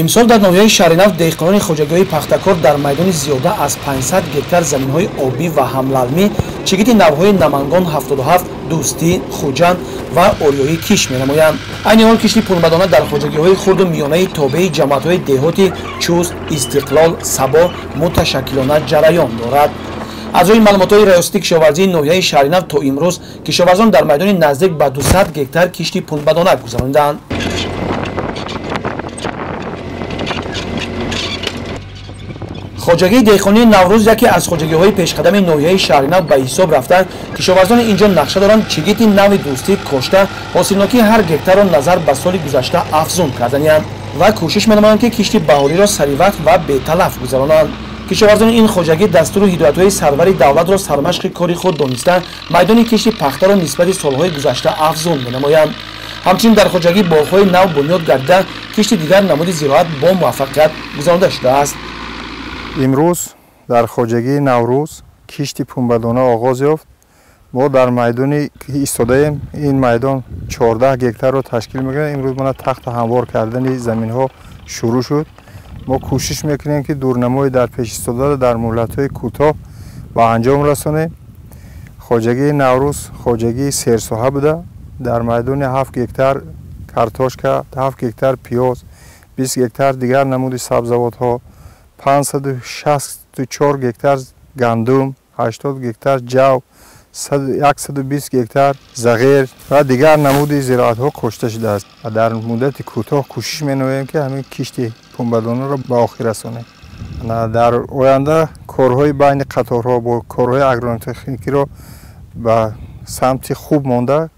Имсол дар ноҳияи Шаҳринав деҳқонони хоҷагиҳои пахтакор дар майдони зиёда аз 500 гектар заминҳои обӣ ва ҳамлалмӣ чигити навъҳои Намангон 77, Дӯстӣ, Хуҷанд ва Ориёӣ кишт менамоянд. Айни ҳол кишти пунбадона дар хоҷагиҳои хурду миёнаи тобеи ҷамоатҳои деҳоти Чуст, Истиқлол, Сабо муташаккилона ҷараён дорад. Аз рӯи маълумотҳои раёсати кишоварзии ноҳияи Шаҳринав то имрӯз кишоварзон дар майдони наздик ба 200 гектар кишти пунбадона гузаронидаанд. Хоҷагии деҳқонии Наврӯз яке аз хоҷагиҳои пешқадами ноҳияи Шаҳринав ба ҳисоб рафта, кишоварзони инҷо нақша доранд чигити нави Дӯстӣ кошта, ҳосилнокии ҳар гектарро назар ба соли гузашта афзун карданианд ва кӯшиш менамоянд, ки кишти баҳориро саривақт ва беталаф гузаронанд. Кишоварзони ин хоҷагӣ дастуру ҳидоятҳои сарвари давлатро сармашқи кори худ дониста, майдони кишти пахтаро нисбати солҳои гузашта афзун менамоянд. Ҳамчунин дар хоҷагӣ боғҳои нав бунёд гардида, кишти дигар намуди зироат бо муваффақият гузаронида шудааст. Имрӯз дар хоҷагии Наврӯз кишти пунбадона оғоз ёфт. Мо дар майдоне ки истодаем, ин майдон 14 гектарро ташкил мекунад. Имрӯз мана тахта ҳамвор кардани заминҳо шурӯъ шуд. Мо кӯшиш мекунем, ки дурнамои дар пеш истодаро дар муҳлатҳои кӯтоҳ ба анҷом расонем. Хоҷагии Наврӯз хоҷагии серсоҳа буда, дар майдони 7 гектар картошка, 7 гектар пиёз, 20 гектар дигар намуди сабзавотҳо, 564 гектар гандум, 80 гектар ҷав, 120 гектар зағир ва дигар намуди зироатҳо кошта шудааст. Ва дар муддати кӯтоҳ кӯшиш менамоем, ки ҳамин кишти пунбадонаро ба охир расонем. Дар оянда корҳои байни қаторҳо бо корҳои агротехникиро ба самти хуб монда,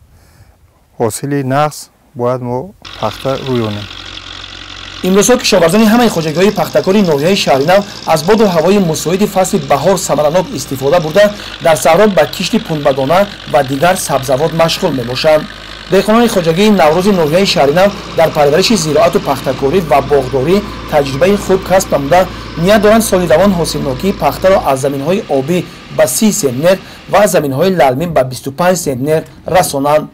ҳосили нағз бояд мо пахта рӯёнем. Имрӯзҳо кишоварзони ҳамаи хоҷагиҳои пахтакори ноҳияи Шаҳринав аз боду ҳавои мусоиди фасли баҳор самаранок истифода бурда, дар саҳро ба кишти пунбадона ва дигар сабзавот машғул мебошанд. Деҳқонони хоҷагии Наврӯзи ноҳияи Шаҳринав дар парвариши зироату пахтакорӣ ва боғдорӣ таҷрибаи хуб касб намуда, ният доранд соли равон ҳосилнокии пахтаро аз заминҳои обӣ ба 30 сентнер ва аз заминҳои лалмӣ ба 25 сентнер расонанд.